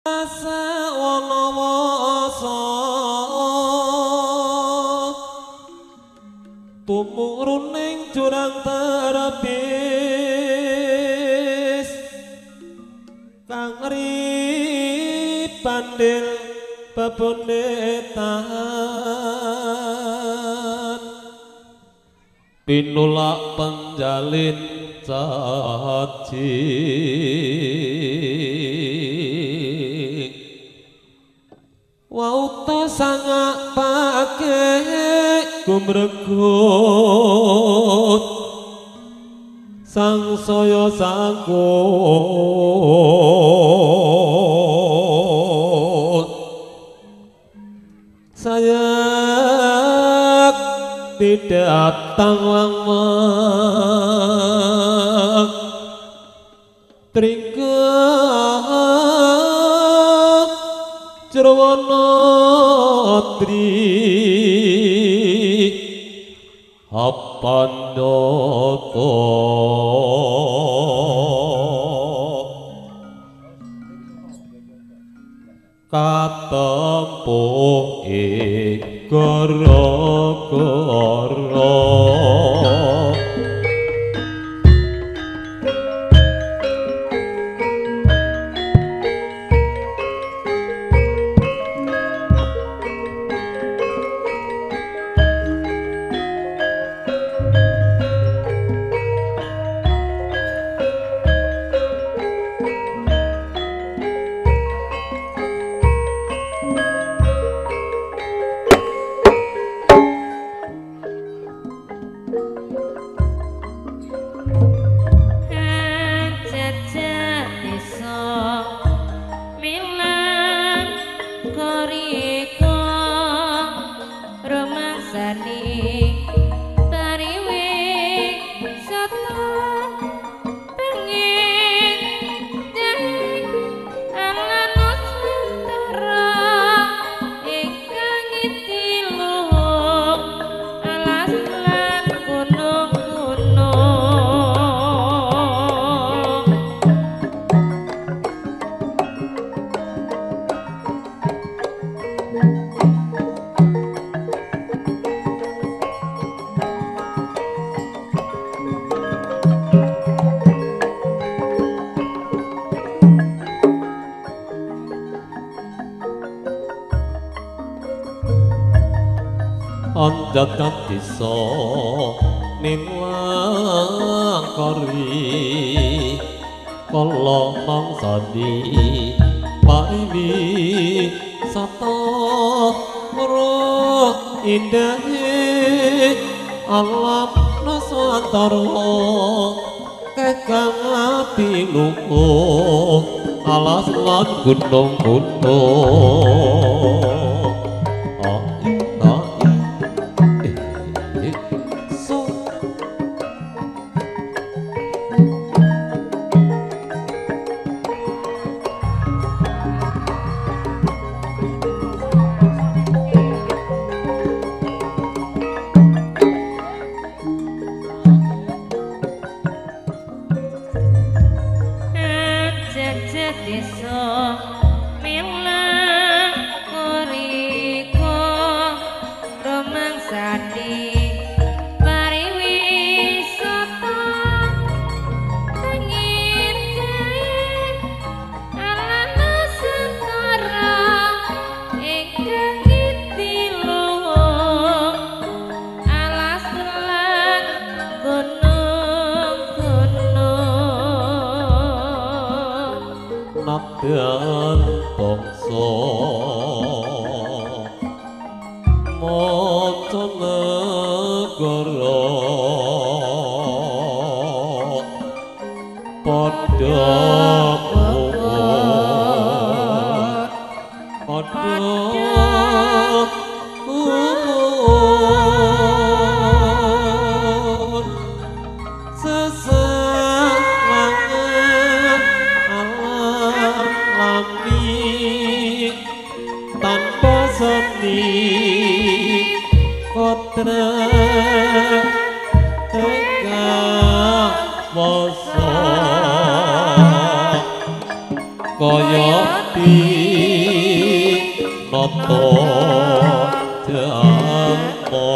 Sawana-wasa tumurun ing jurang terabis kang ripandil bebondetan pinulak penjalin cacing wauta sangak pake gumregut sang saya sangkut sayak tidak tangwang tringkah Jrowana tri Apandata katempuh ing gara-gara. Anjat desa milang kori kala mangsani pariwisata weruh indahe alam nusantara kekang atiluhur alas lan gunung-gunung. Nadyan bangsa maca negara padha umur sesek langen alam lami tanpa seni kodrat teka wasa kaya. nata dharma.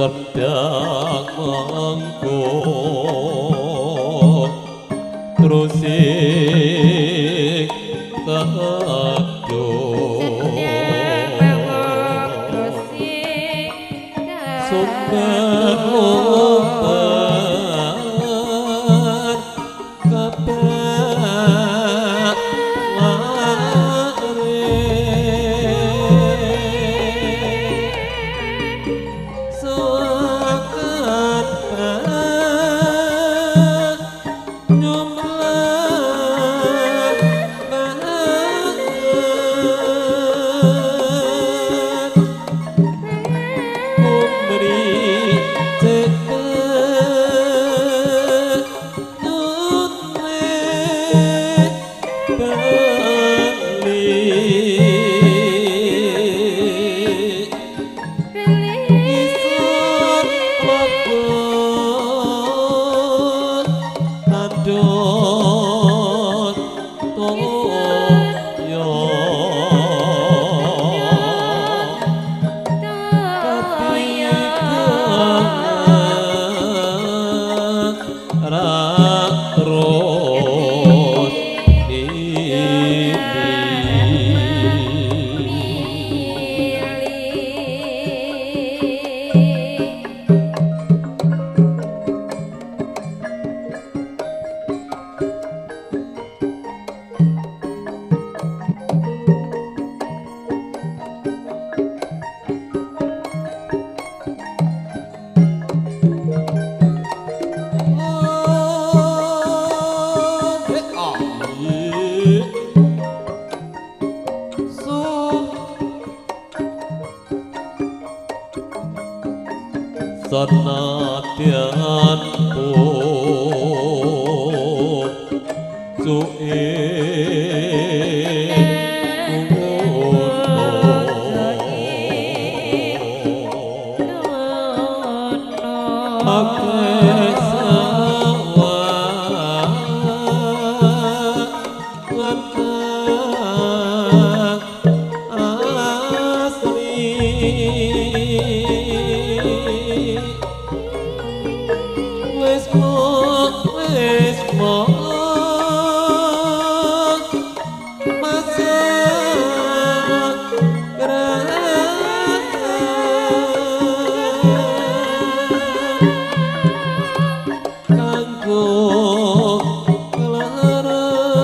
Sendang mangko terus sing sumber obat kabeh Senadyan pucuke akeh sawangan asli wis kanggo nglarep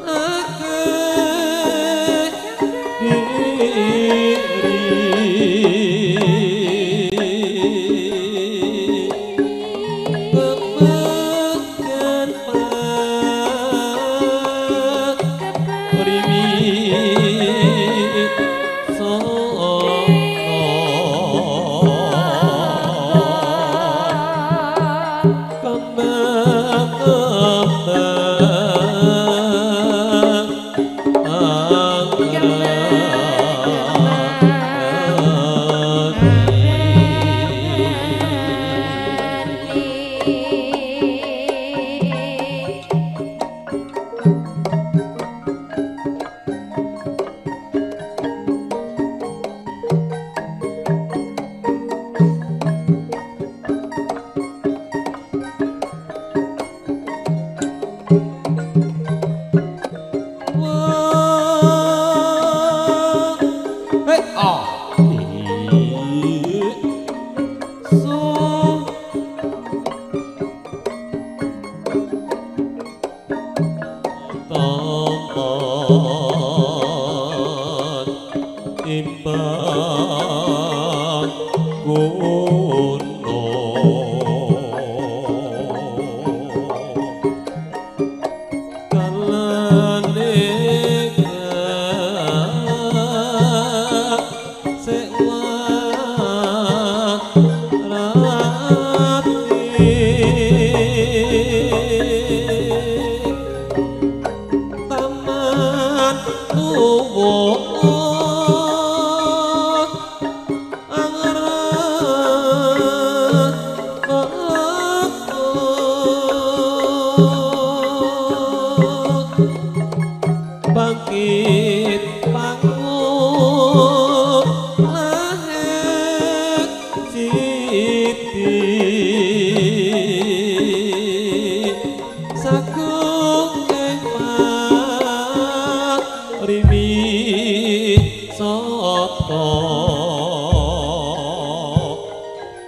akeh diri kepegan primi sagung ing pariwisata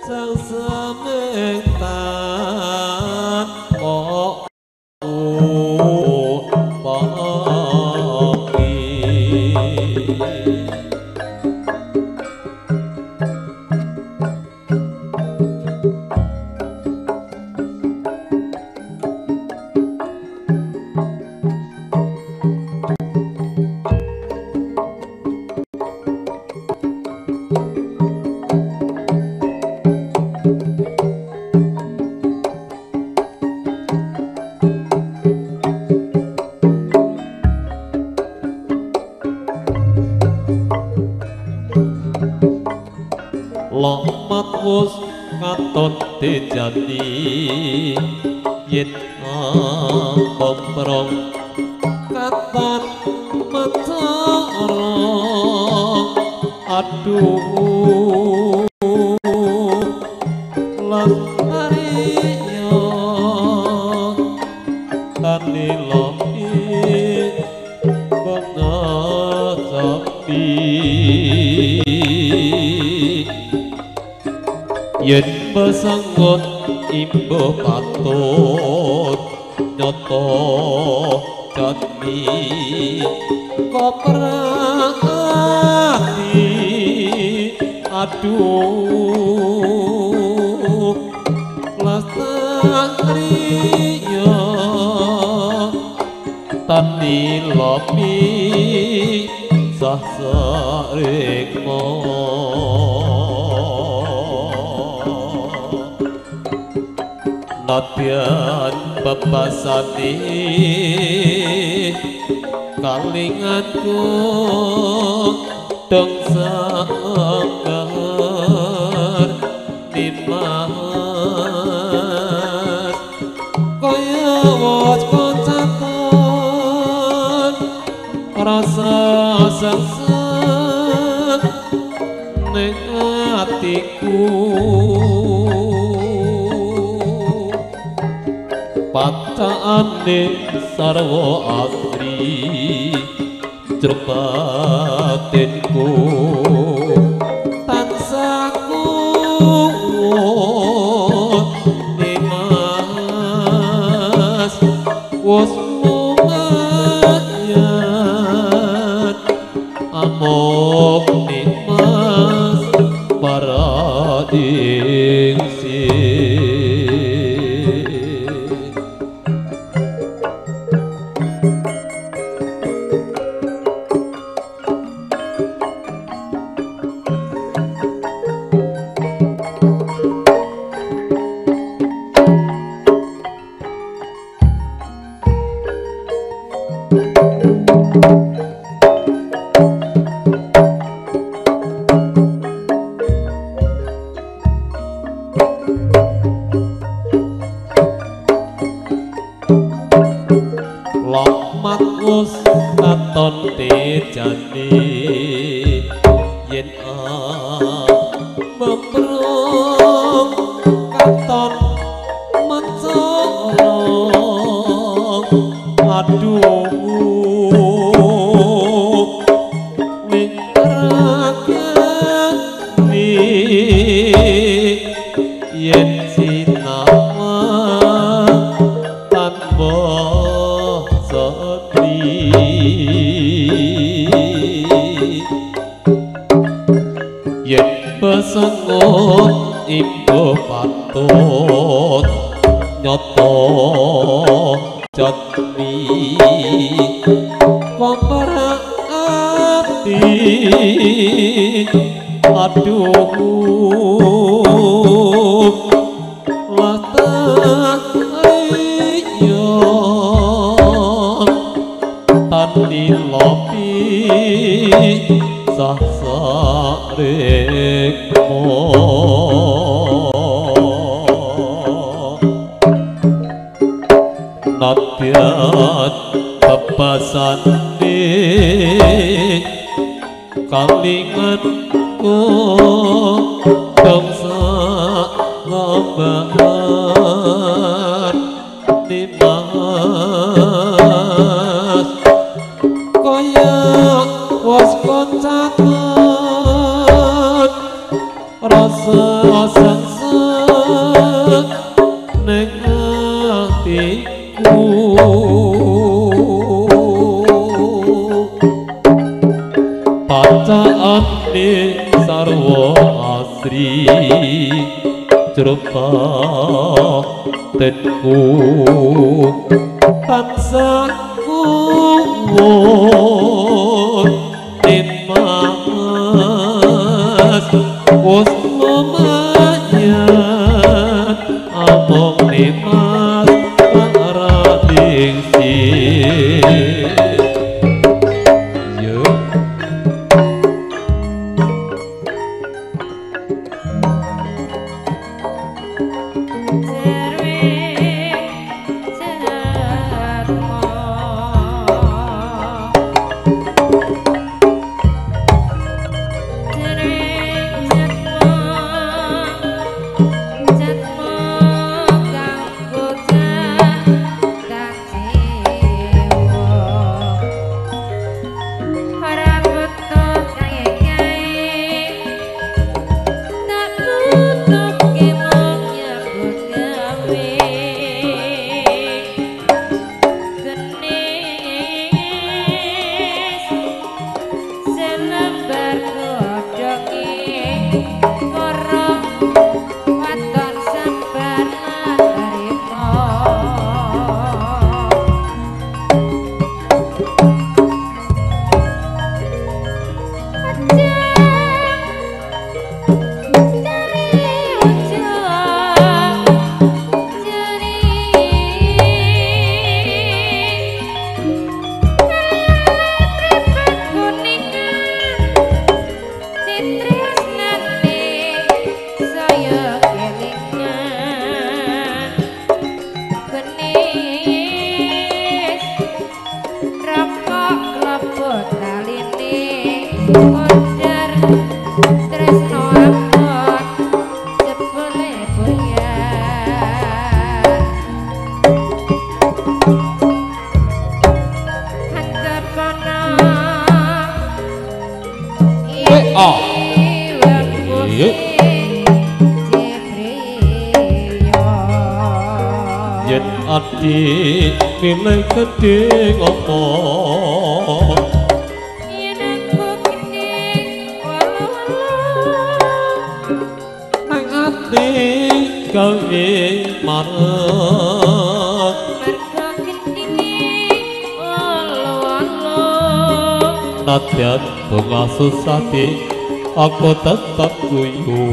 sang semeng tanpa upami. Lomat wus katon tejani yen amprong katon mencara aduh lestariya tani lopi bunga sepi yen besengut imbuh patut nyata jati koprati aduh lestariya tani lopi sah sarikma. Nadyan bebasane kalinganku dong sabar nimas kaya wot kocaton rasa sengseng ning atiku pacaane sarwa asri jero batinku tansah kuwut nimas wus lumayan amok nimas para dingsih. Lomat wus katon tejane yen memprong katon mencorong aduh wingrakane yen sinama tanpa sedih yen besengut imbuh patut nyata jatmi kompara ati aduh lestariya tani lopi sah sarikma. Nadyan bebasane kalinganku dong sak lembar nimas Kaya wis koncakan rasa sengseng ning atiku. Pacaane sarwa asri jero batinku tansah kuwur nimas wis lumayan among nimas radingsi. Yen ati milih gedhe ngopo yen aku gedhe walo-walo nang ati gawe marek mergo gendhinge walo-walo nadyan bunga susati aku tetep guyu.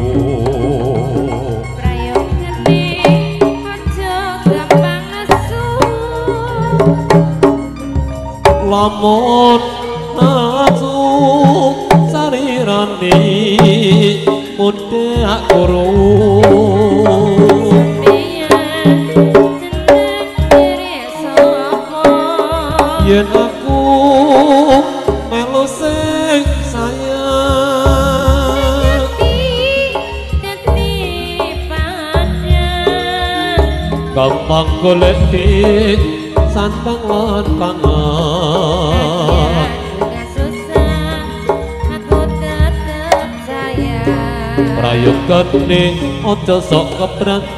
Lamun nasu sarirane mundhak kuru yen aku melu sing sayang gampang golek sandang lan pangan prayogane aja sok kebrahman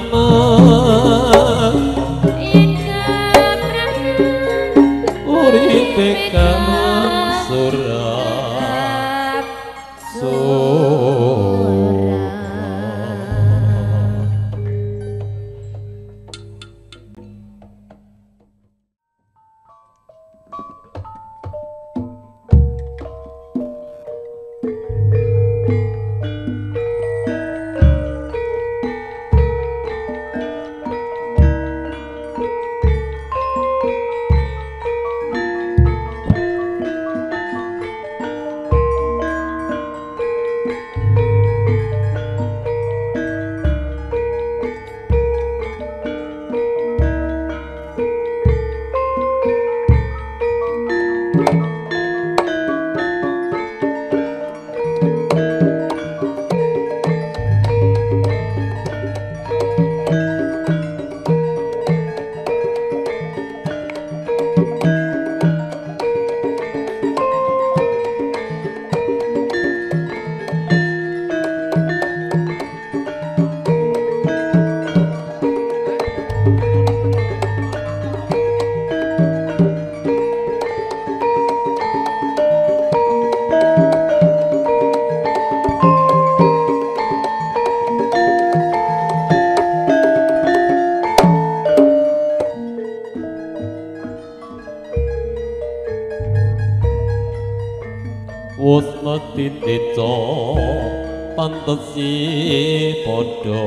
uripe kang surat Wus mati deca pantesi padha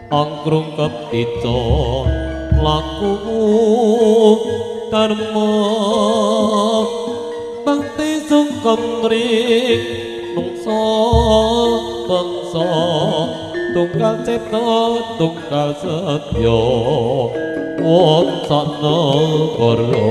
angkrung kepica laku dharma bakti sungkem ring nungsa bangsa tunggal cipta tunggal setya wong sak negara.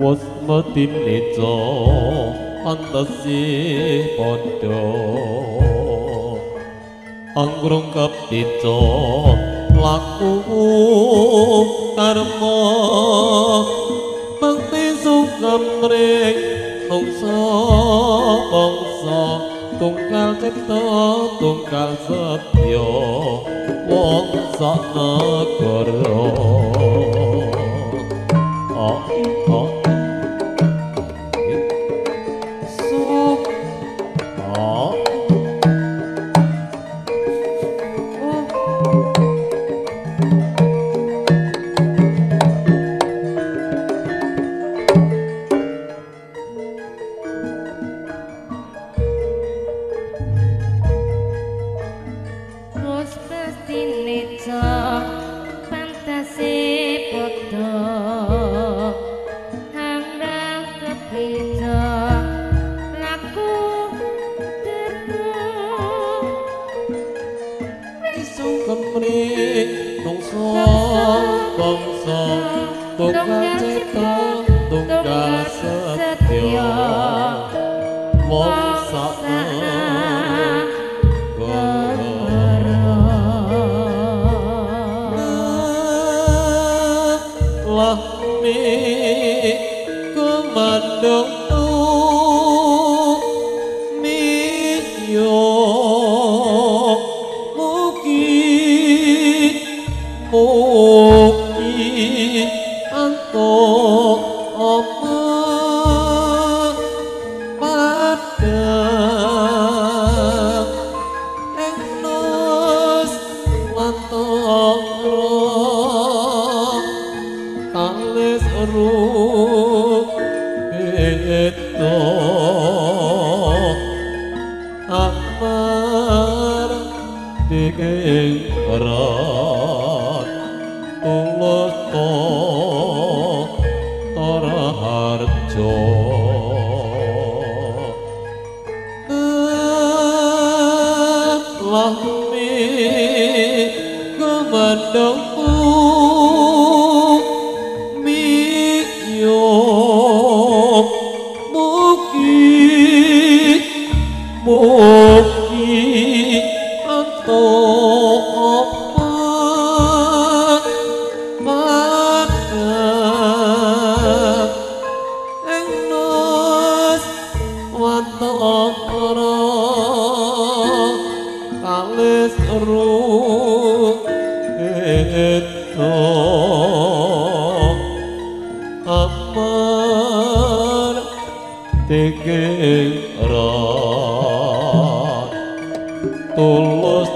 Wus mati neca pantesi padha anggrung kepica laku karma bakti sungkem ring nungsa bangsa tunggal cipta tunggal setya wong sak negara. Oh, oh. Oh. Wus mesti neca pantase padha hangrang kepica laku dharma sungkem ring nungsa bangsa tunggal cipta tunggal setya wong sak negara. Lahmi kumandung miyo mugi mugi antuk apa padhang ing nus wantara kalis rupeta amar dingin rat tulus tara harjo. Lahmi kumandang miyo mugi mugi antuk apa padhang ing nus wantara kalis rupeta amar dingin rat tulus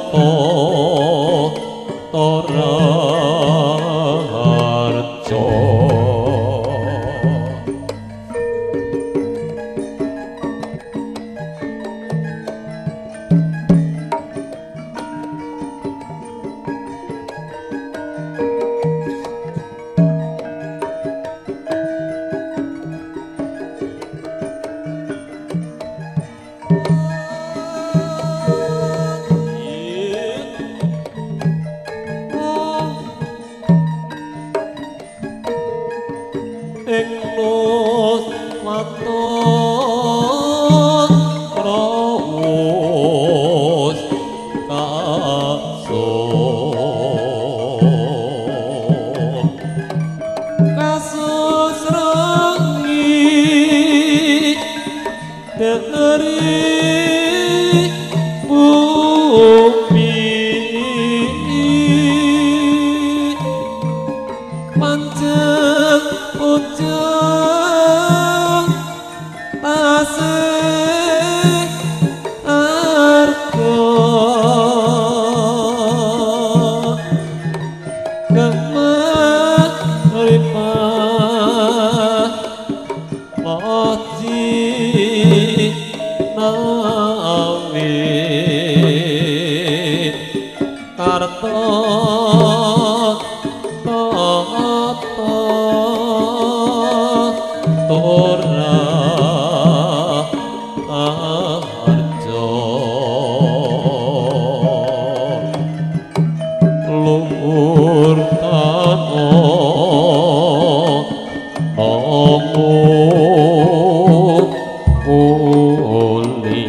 tara harjo. Ing nus wantara wus kasun kasus rengi dari Jinawi Karto Tata Tora Harjo Luhur Tano Omo Uli.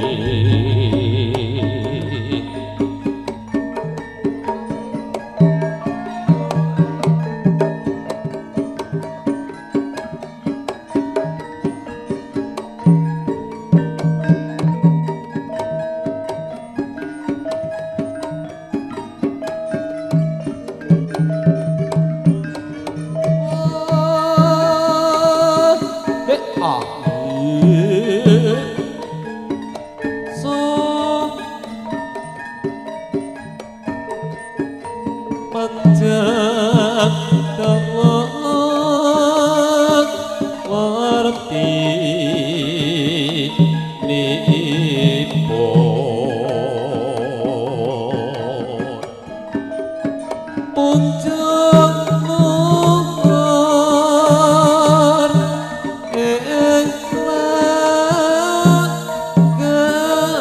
Panjang dawa warti nipun punjung luhur ing kang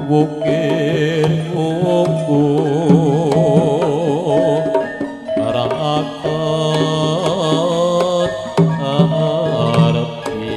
wukir wuku rakat arti.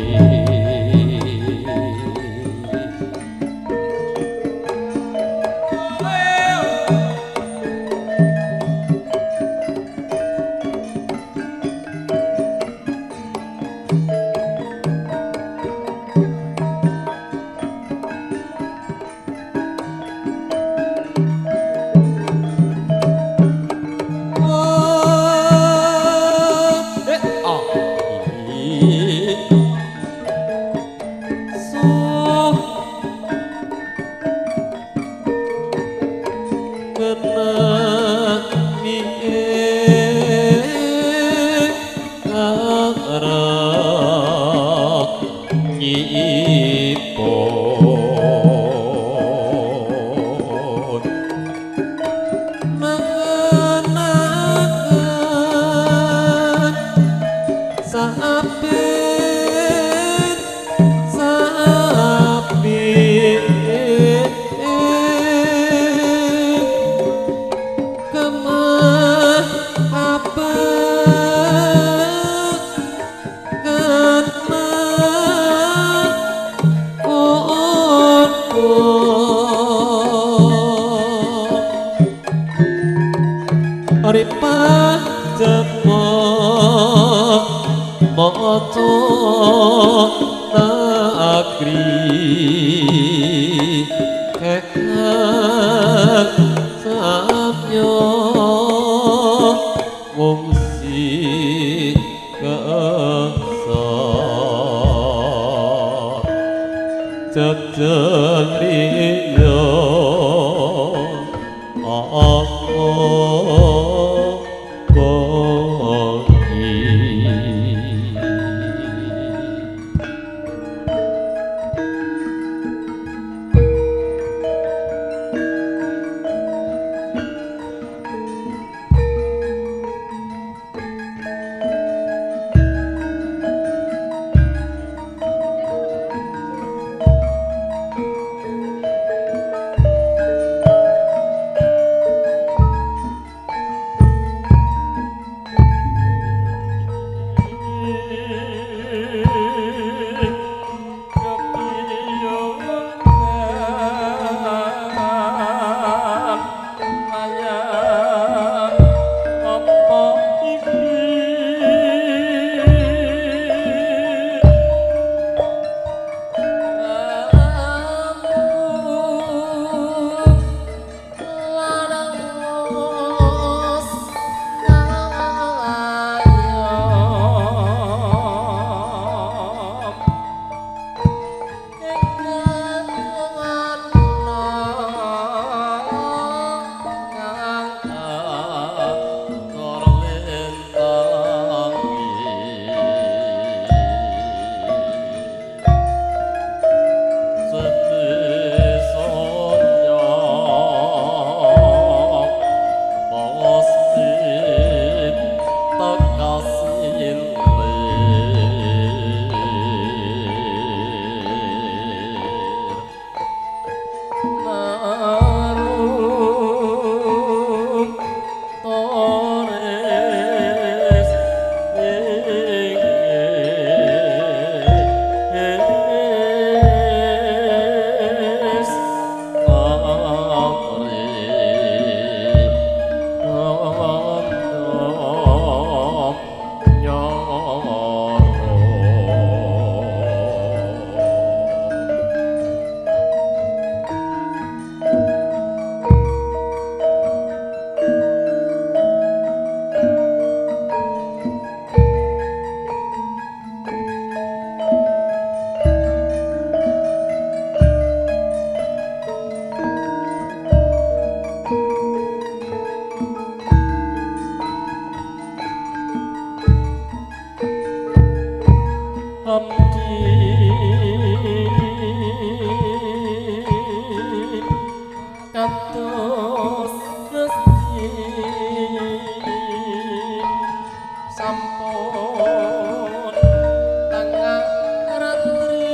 Ripah jemo maca nagri kekang samya ngungsi kesor jejeng riya kaya apa iki kados mesti sampun tengah ratri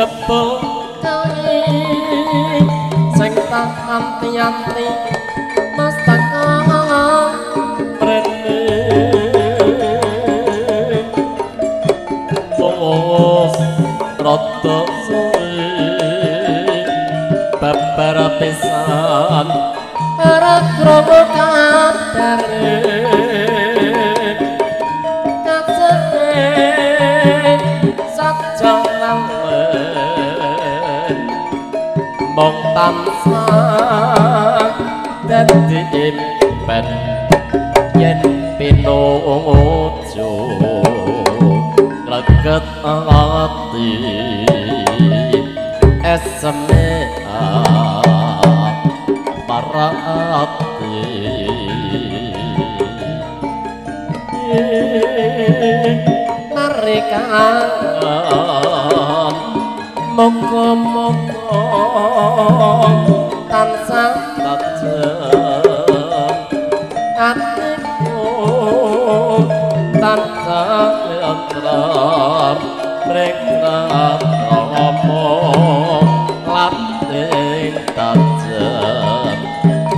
jebul kae sing tak anti-anti mas teko mrene wis rada suwe babar pisan ora krungu kabare mong tansah dadi impen yen pinuju greget ati eseme para ati narikan muga-muga tansah tajem atiku tansah tentrem. tentrem ring trama lating tajem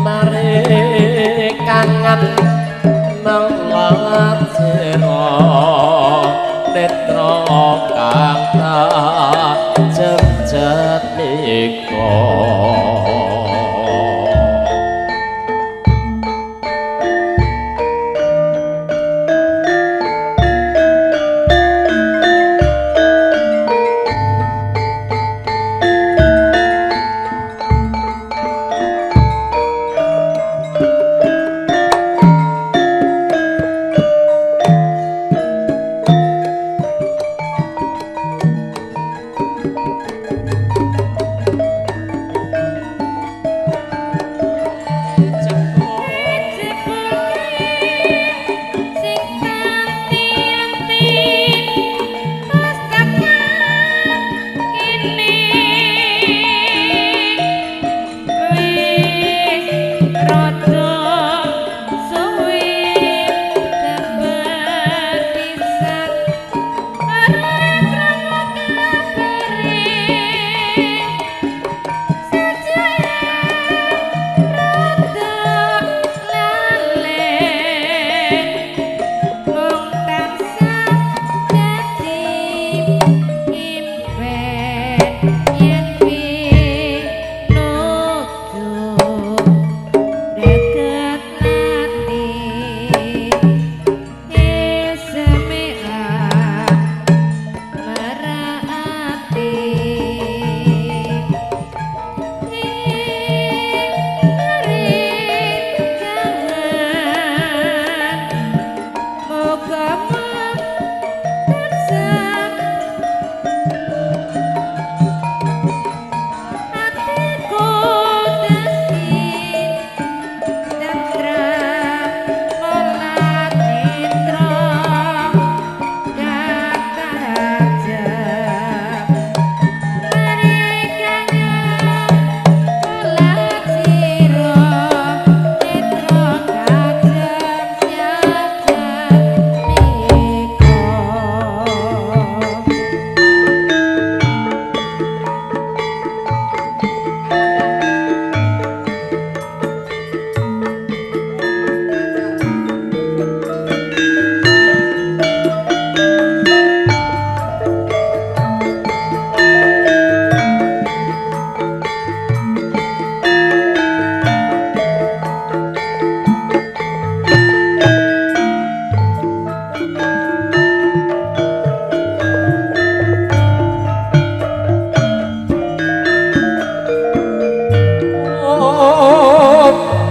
mari kangen melacira netra kang tajem jatmika.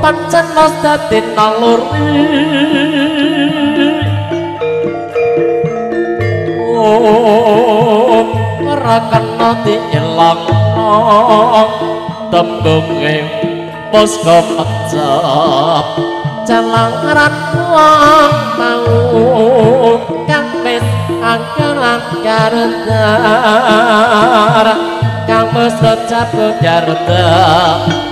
Pancen los dadi naluri ora kena diilangno tembunge posko pecep jalaran wong mau kang wis angkeran garendar kang wis cabut garendar.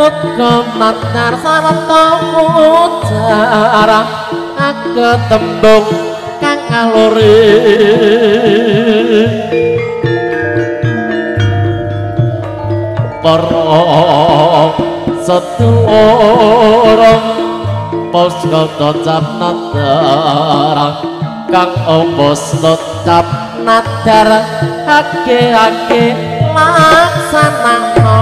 Muga matar sarta ujar aku tembung kang ngaluri para sedulur posko tocap nadar kang ombos tocap nadar ake-ake laksanakno.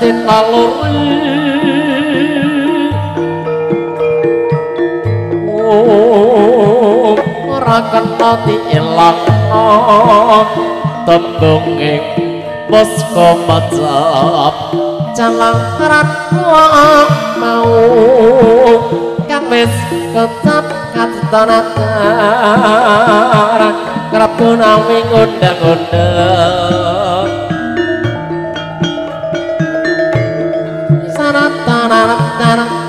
Naluri ora kena diilangno tembunge bosco macap jalaran mau kang wis kecap katonadar kerep gunawi ngundang-undang saratanarap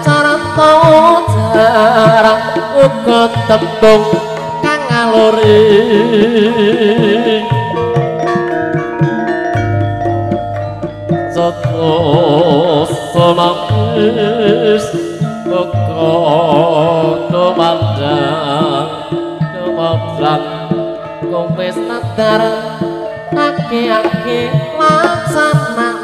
saratojarang uga tembung kang ngaluri Semangis uga tumandang tumandang kumpis nadar aki-aki laksana.